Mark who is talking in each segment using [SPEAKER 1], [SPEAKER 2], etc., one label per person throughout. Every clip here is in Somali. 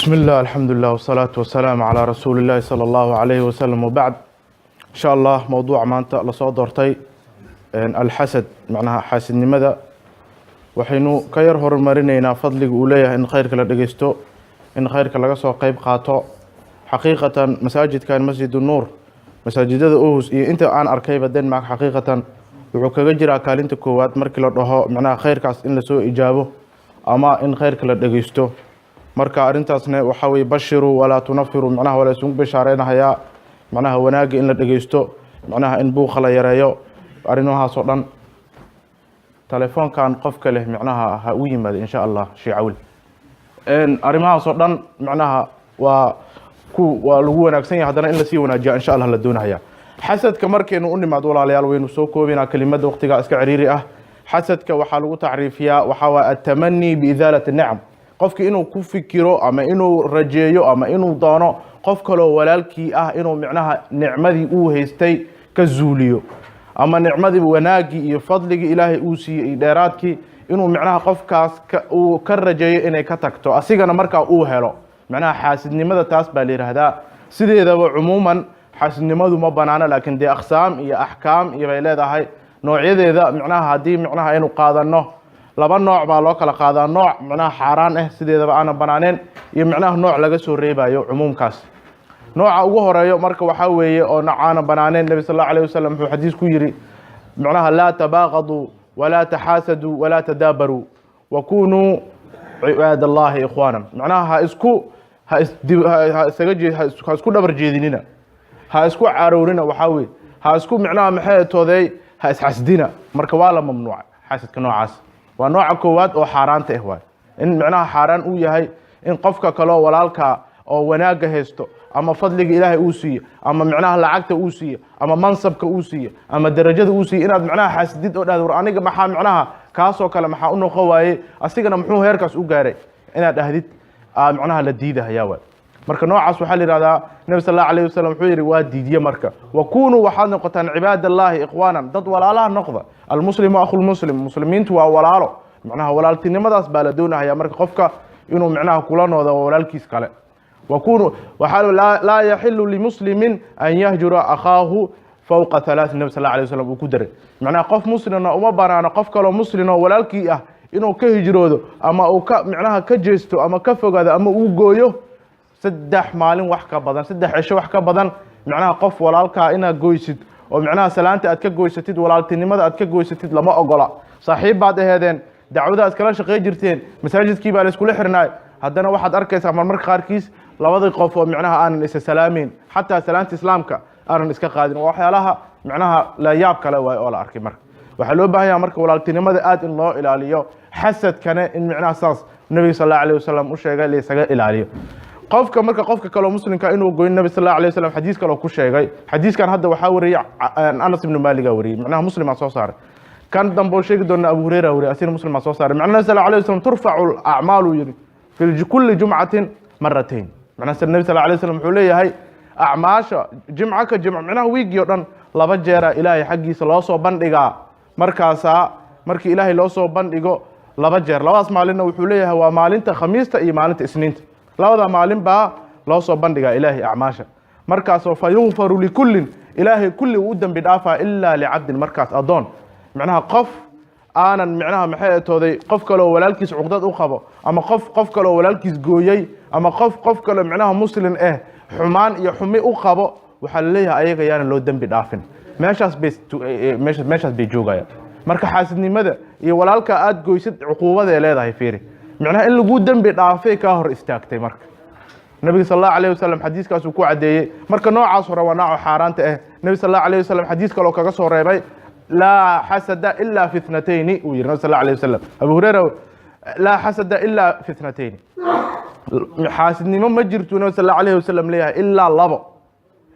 [SPEAKER 1] بسم الله، الحمد لله، والصلاة والسلام على رسول الله صلى الله عليه وسلم، وبعد. إن شاء الله موضوع maanta lasoo doortay alxasad, macnaha xaasidnimada, waxaynu ka yar horumarinaynaa fadliga uu leeyahay in khayrka la dhegeysto, in khayrka laga soo qeyb qaato. Xaqiiqatan masaajidkan Masjid Nuur, masaajidada Aarhus iyo inta aan arkayba Denmark, xaqiiqatan wuxuu kaga jiraa kaalinta koowaad markii la dhaho macnaha khayrkaas in lasoo ijaabo ama in khayrka la dhegeysto. Marka arrintaasna waxaa weye بشروا ولا تنفروا, macnaha waa la isugu bishaareynhayaa, macnaha wanaagga in la dhegeysto, macnaha in buuqa la yareeyo, arrimahaas oo dhan. Telefoonkan qofka leh macnaha ha u yimaado, insha Allah, shiicawil. Arrimahaas oo dhan macnaha waa lagu wanaagsan yahay, haddana in lasii wanaajiya insha Allah la doonaya. Xasadka markaynu u nimaad, walaalayaal, waynu soo koobinaa kelimada, waqtigaa iska ciriiri ah. Xasadka waxaa lagu tacriifiyaa waxaa waay التمني بإزالة النعم, qofki inuu ku fikiro ama inuu rajeeyo ama inuu doono qof kaloo walaalkii ah inuu micnaha nicmadii uu haystay ka zuuliyo, ama nicmadii, wanaaggii iyo fadligii Ilaahay uu siiyey iyo dheeraadkii inuu micnaha qofkaas uu ka rajeeyo inay ka tagto, asigana markaa uu helo. Macnaha xaasidnimada taas baa la yidhaahdaa. Sideedaba cumuuman xaasidnimadu ma banaano, laakiin dee aqsaam iyo axkaam iyo bay leedahay noocyadeeda. Micnaha haddii micnaha aynu qaadano, laba nooc baa loo kala qaadaa: nooc micnaha xaaraan ah, sideedaba aanan banaaneen, iyo micnaha nooc laga soo reebayo cumuumkaas. Nooca ugu horeeyo marka waxaa weeye oo nooc aanan banaaneen, Nebi sal allahu alayh wasalam wuxuu xadiis ku yidhi macnaha لا تباغضوا ولا تحاسدوا ولا تدابروا وكونوا عباد الله إخوانا. Macnaha ha isku ha is ha isaga jee ha isku dhabar jeedinina, ha isku caroorina, waxaa weye ha isku micnaha maxay toodey, ha isxasdina. Marka waa la mamnuucay xasadka noocaas. Waa nooca koowaad oo xaaraanta ah waay, in micnaha xaaraan uu yahay in qofka kaleo walaalka oo wanaagga haysto ama fadliga Ilaahay uu siiye ama micnaha lacagta uu siiye ama mansabka uu siiye ama darajada uu siiye inaad micnaha xaasidid oo dhahdo, "War aniga maxaa micnaha kaasoo kale maxaa u noqon waayey? Asigana muxuu heerkaas u gaaray?" inaad dhahdid aa micnaha la diidahayaa waay. Marka noocaas waxaa la yihahdaa, Nebi sal allahu alayh wasalam wuxuu yidhi, waa diidye marka, وكونوا, waxaad noqotaan, عباد الله إخوانا, dad walaalaha noqda. المسلم أخو المسلم, muslimiintu waa walaalo. Macnaha walaaltinimadaas baa la doonahaya marka qofka inuu micnaha kula noodo walaalkiis kale. وكونوا waxaa لا يحل لمسلم أن يهجر أخاه فوق ثلاث, Nebi sal allahu alayh wasalam uu ku daray. Macnaha qof muslimna uma banaano qof kaloo muslim oo walaalkii ah inuu ka hijroodo ama uu ka micnaha ka jeesto ama ka fogaado ama uu gooyo 3 maalin wax ka badan, 3 cisho wax ka badan. Macnaha qof walaalkaa inaad goysid oo micnaha salaanta aad ka goysatid, walaaltinimada aad ka goysatid, lama ogola. Saaxiib baad aheedeen, dacwada aad kala shaqey jirteen, masaajidkii baa la iskula xirnaay, haddana waxaad arkaysaa marmarka qaarkiis labadii qof oo micnaha aanan isa salaameyn, xataa salaanta Islaamka aanan iska qaadin. Waa waxyaalaha micnaha la yaab kale waay oo la arkay. Marka waxaa loo baahan yaha marka walaaltinimada aad in loo ilaaliyo, xasadkana in micnaha saas Nebiga sal allahu alayh wasalam u sheegay la isaga ilaaliyo. Qofka marka qofka kaleo muslimka inuu goyn, Nabi sal allahu alayh wasalam xadiis kaloo ku sheegay. Xadiiskan hadda waxaa wariyey Anas ibnu Maaliga wariyey, macnaha Muslimaa soo saaray. Kan dambe oo sheegi doona Abu Hureyra wariyey, asina Muslimaa soo saaray. Macnaha nabi sal allahu alayh wasalam ترفع الأعمال yidhi في كل جمعة مرتين. Macnaha Nabi sal allahu alayh wasalam wuxuu leeyahay acmaasha jimco ka jimco, macnaha wiigii o dhan laba jeera Ilaahay xaggiisa loo soo bandhigaa. Markaasaa markii Ilaahay loo soo bandhigo laba jeer, labadaas maalinna wuxuu leeyahay waa maalinta Khamiista iyo maalinta Isniinta. Labada maalin baa loo soo bandhigaa Ilaahay acmaasha. Markaasoo فيغفر لكل, Ilaahay kulli uu u dembi dhaafaa, إلا لعبد, markaas addoon, macnaha qof aanan micnaha maxay tooday qof kaleoo walaalkiis cuqdad u qabo, ama qof qof kaleoo walaalkiis gooyey, ama qof qof kale micnaha muslim eh xumaan iyo xumi u qabo, waxaa la leeyahay ayaga yaanan loo dembi dhaafin. Meeshaas bay meeshaas bay joogayaan. Marka xaasidnimada iyo walaalka aada goysid cuquubaday leedahay. Fiiri, micnaha in lagu dembi dhaafay kaa hor istaagtay. Marka Nabiga sal allahu alayh wasalam xadiiskaasuu ku caddeeyey. Marka noocaas hore waa nooca xaaraanta ah. Nebi sal allahu alayh wasalam xadiis kaloo kaga soo reebay, لا حسد إلا في اثنتين, uu yihi nabi sal allahu alayh wasalam, Abu Hureyra, لا حسد إلا في اثنتين, xaasidnimo ma jirtuu nabi sal allahu alayh wasalam leeyahay ilaa labo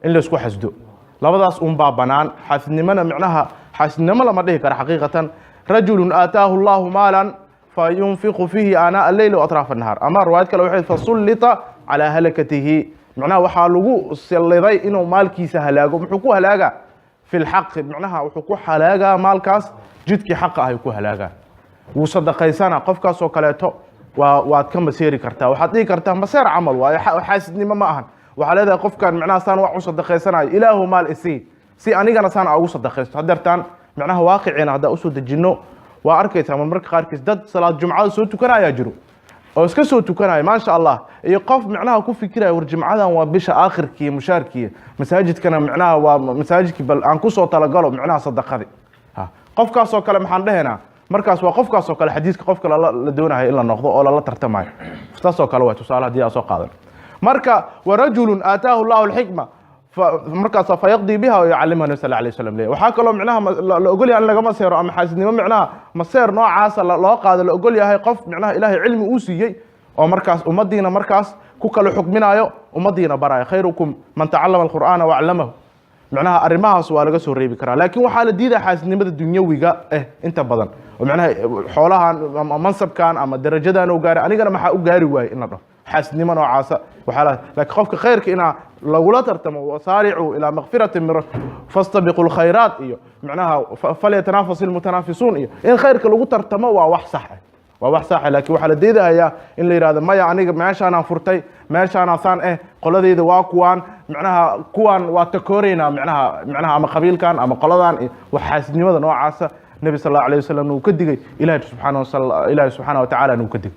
[SPEAKER 1] in laisku xasdo, labadaas unbaa banaan. Xaasidnimona micnaha xaasidnimo lama dhihi karo xaqiiqatan. رجل آتاه الله مالا فينفق فيه آناء الليل وأطراف النهار, ama riwaayad kale waxay فسلط على هلكته, macnaha waxaa lagu salliday inuu maalkiisa halaago. Muxuu ku halaagaa? في الحق, macnaha wuxuu ku halaagaa maalkaas jidkii xaqa ahay ku halaagaa. Wuu sadaqaysana qofkaasoo kaleeto. Waa waad ka maseeri kartaa, waxaad dhihi kartaa maseer camal waayo, xaasidnimo ma ahan. Waxaa leedahay qofkan macnaha saan wax u sadaqaysanayo, Ilaahu maal isii si anigana saan aa ugu sadaqaysto. Hadeertaan macnaha waaqiciina haddaa usoo dejinno, waa arkaysaa marmarka qaarkiis dad salaad jumcada soo tukanayaa jiro oo iska soo tukanaya, maasha Allah, iyo qof macnaha ku fikiraya, war jimcadan waa bisha aakhirkii mushaarkii, masaajidkana macnaha waa masaajidkii, bal aan kusoo talagalo macnaha sadaqadi. Ha, qofkaasoo kale maxaan dhehaynaa markaas? Waa qofkaasoo kale xadiiska qofka la doonayo in la noqdo oo lala tartamayo, saasoo kale waa tusaale haddii aan soo qaadan. Marka ورجل آتاه الله الحكمة markaas فيقضي بها ويعلمها, nabi sal alay wasalam leeyahy. Waxaa kaloo micnaha la ogol yahay in laga maseero ama xaasidnimo micnaha maseer noocaasa loo qaado, la ogol yahay qof micnaha Ilaahay cilmi uu siiyey oo markaas ummaddiina markaas ku kala xukminayo, ummaddiina barayo. خيركم من تعلم القرآن وعلمه. Micnaha arrimahaas waa laga soo reebi karaa, laakiin waxaa la diidaya xaasidnimada dunyawiga eh inta badan, oo micnaha xoolahan ama mansabkan ama darajadan oo gaaray, anigana maxaa u gaari waayey, in la dhaho xaasidnimo noocaasa waxaa laakiin qofka khayrka inaa lagula tartamo, وسارعوا إلى مغفرة من فاستبقوا الخيرات, iyo micnaha فليتنافس المتنافسون, iyo in khayrka lagu tartamo waa wax sax ah, waa wax sax ah. Laakiin waxaa la diidahayaa in la yidhahdo maya, aniga meeshaanaan furtay, meeshaanaan saan eh, qoladeyda waa kuwaan, micnaha kuwaan waa takooreynaa, micnaha ama qabiilkan ama qoladan iyo wax. Xaasidnimada noocaasa Nebi sal allahu alayh wasalam uu ka digay, Ilahi subxaana watacaala uu ka digay.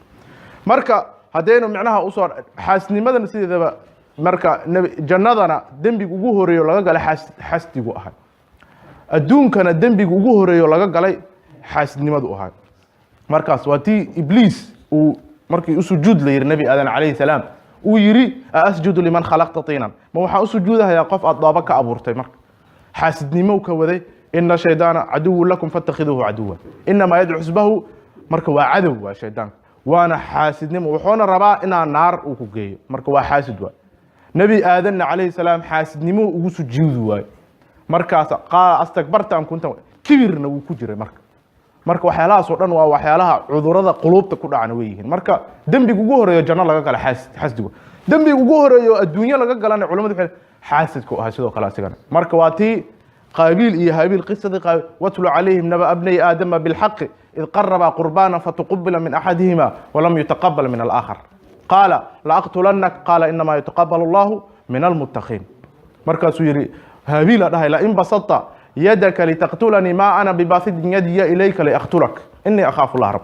[SPEAKER 1] Marka haddaynu micnaha usoo xaasidnimadana sideedaba, marka jannadana dembiga ugu horeeyo laga galay xasdigu ahay, adduunkana dembiga ugu horeeyo laga galay xaasidnimadu ahay. Markaas waa tii Ibliis uu markii u sujuud la yidhi Nebi Aadan calayhi salaam, uu yidhi: أأسجد لمن خلقت طينا? Ma waxaan u sujuudahayaa qof aad dhoobo ka abuurtay? Marka xaasidnimo ka waday. إن الشيطان عدو لكم فاتخذوه عدوا إنما يدعو حزبه. Marka waa cadow, waa shaydaanka, waana xaasidnimo, wuxuuna rabaa inaa naar uu ku geeyo. Marka waa xaasid. Waay Nebi Aadanna calayhi salaam xaasidnimo ugu sujuudi waayo. Markaas قال أستكبرت أم كنت, kibirna wuu ku jiray. Marka waxyaalahaas oo dhan waa waxyaalaha cudurada quluubta ku dhacana way yihiin. Marka dembiga ugu horeeyo janno laga gala xasdigu, dembiga ugu horeeyo adduunyo laga galana culamadu waxay xaasidku ahay sidoo kale asigana. Marka waa tii Qaabiil iyo Haabiil, qisadii Qaabiil: واتل عليهم نبأ ابني آدم بالحق إذ قربا قربانا فتقبل من أحدهما ولم يتقبل من الآخر قال لأقتلنك قال إنما يتقبل الله من المتقين. Markaasuu yidhi Haabiil dhahay: لئن بسطت يدك لتقتلني ما أنا بباسط يدي إليك لأقتلك إني أخاف الله رب.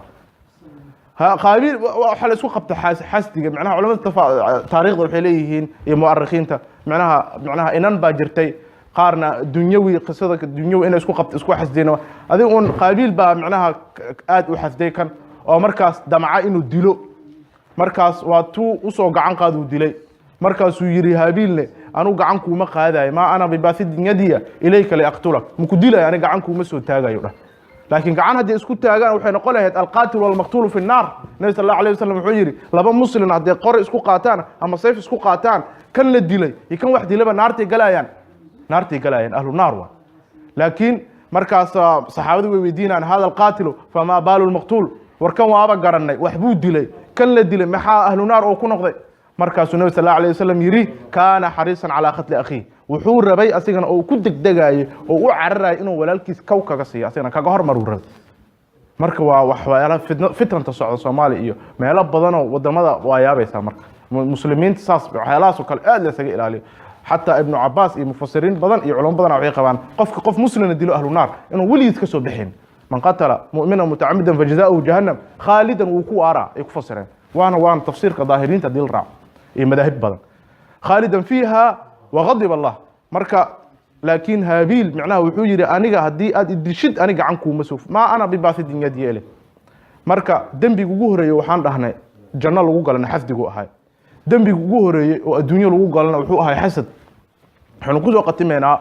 [SPEAKER 1] Ha Qaabiil waxaa la isku qabta xasdiga. Macnaha culamada taariikhda waxay leeyihiin iyo mu'arikhiinta, micnaha inan baa jirtay, qaarna dunyawi, qisada dunyawi inay isku qabt isku xasdeen. Adiga uun Qaabiil baa micnaha aad u xasday kan oo markaas damca inuu dilo. Markaas waa tuu usoo gacan qaaduu dilay. Markaasuu yidhi Haabiilne: anuu gacan kuuma qaadayo, ما أنا بباسط يدي إليك لأقتلك, maku dilayo, ani gacan kuuma soo taagayo dhah. Laakiin gacan hadday isku taagaan waxay noqon lahayd القاتل والمقتول في النار. Nabi sal allahu alayh wasalam wuxuu yidhi: laba muslin hadday qori isku qaataan ama sayf isku qaataan, kan la dilay iyo kan wax dilaba naartay galayaan, naartay galayaan, أهل النار waa. Laakiin markaas saxaabadu way weydiinayaan: هذا القاتل فما بال المقتول? War kan waaba garannay wax buu dilay, kan la dilay maxaa ahlu naar oo ku noqday? Markaasuu nabi sal allahu alayh wasalam yidhi: كان حريصا على قتل أخيه. Wuxuu rabay asigana oo ku degdegayay oo u cararayay inuu walaalkiis kaw kaga siiyo, asigana kaga hormaruu rabay. Marka waa waxyaala fitna, fitanta socda Soomaaliya iyo meelo badanoo wadamada waa yaabaysaa. Marka muslimiinta saas waxyaalahaas oo kale aad la isaga ilaaliyo. Xataa Ibnu Cabaas iyo mufasiriin badan iyo culamo badan waxay qabaan qofka qof muslina dilo ahlu naar inuu weligiis ka soo bixin. من قتل مؤمنا متعمدا فجزاؤه جهنم خالدا, wuu ku waaraa ay ku fasireen, waana tafsiirka daahiriinta hadii la raaco iyo madaahib badan, خالدا فيها وغضب الله. Marka laakiin Haabiil macnaha wuxuu yidhi: aniga haddii aad idishid, ani gacan kuuma soo, ما أنا بباسط يدي إليك. Marka dembiga ugu horeeyey waxaan dhahnay janno lagu galana xasdigu ahay, dembiga ugu horeeyey oo adduunyo lagu galana wuxuu ahay xasad. Waxaynu kusoo qatimeynaa,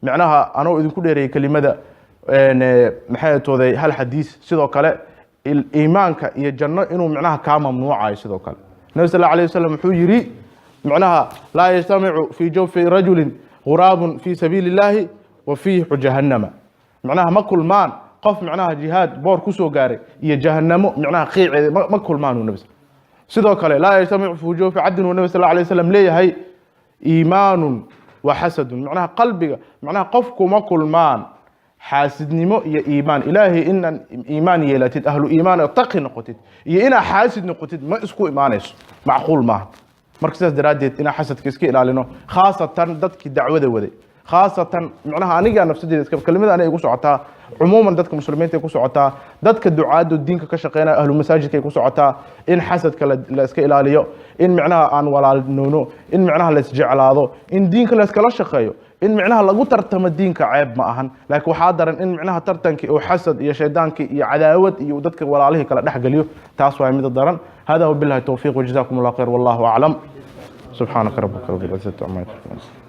[SPEAKER 1] micnaha anoo idinku dheereeyey kelimada, maxay tooday, hal xadiis. Sidoo kale iimaanka iyo janno inuu micnaha kaa mamnuucayo. Sidoo kale nabi sal allahu alayh wasalam wuxuu yidhi micnaha: لا يجتمع في جوف رجل غراب في سبيل الله وفيه جهنم. Micnaha ma kulmaan qof micnaha jihaad boor kusoo gaaray iyo jahannamo micnaha qiiceeda ma kulmaan uu nabi. Sidoo kale لا يجتمع في جوف عبد, uu nabi sal allahu alayh wasalam leeyahay, إيمان وحسد. Micnaha qalbiga micnaha qofku ma kulmaan. Xaasidnimo iyo iimaan, Ilaahay inaan iimaan yeelatid, ahlu iimaan oo taqi noqotid, iyo inaa xaasid noqotid ma isku imaanayso, macquul maaha. Marka sidaas daraaddeed inaan xasadka iska ilaalino, khaasatan dadkii dacwada waday, khaasatan micnaha aniga nafsadeeda iska kelimada aniga igu socotaa, cumuuman dadka muslimiinta ay ku socotaa, dadka ducaadda diinka ka shaqeynaya, ahlu masaajidka ay ku socotaa, in xasadka la iska ilaaliyo, in micnaha aan walaalnoono, in micnaha la isjeclaado, in diinka la iskala shaqeeyo, in micnaha lagu tartamo diinka ceeb ma ahan. Laakiin waxaa daran in micnaha tartankii oo xasad iyo shaydaankii iyo cadaawad iyo dadka walaalihii kala dhex geliyo. Taas waa mida daran. Hada wabillahi towfiiq, wajazakum Allah khayr, wallahu aclam. Subxaanaka rabbika rabbil cizati cama yasifun.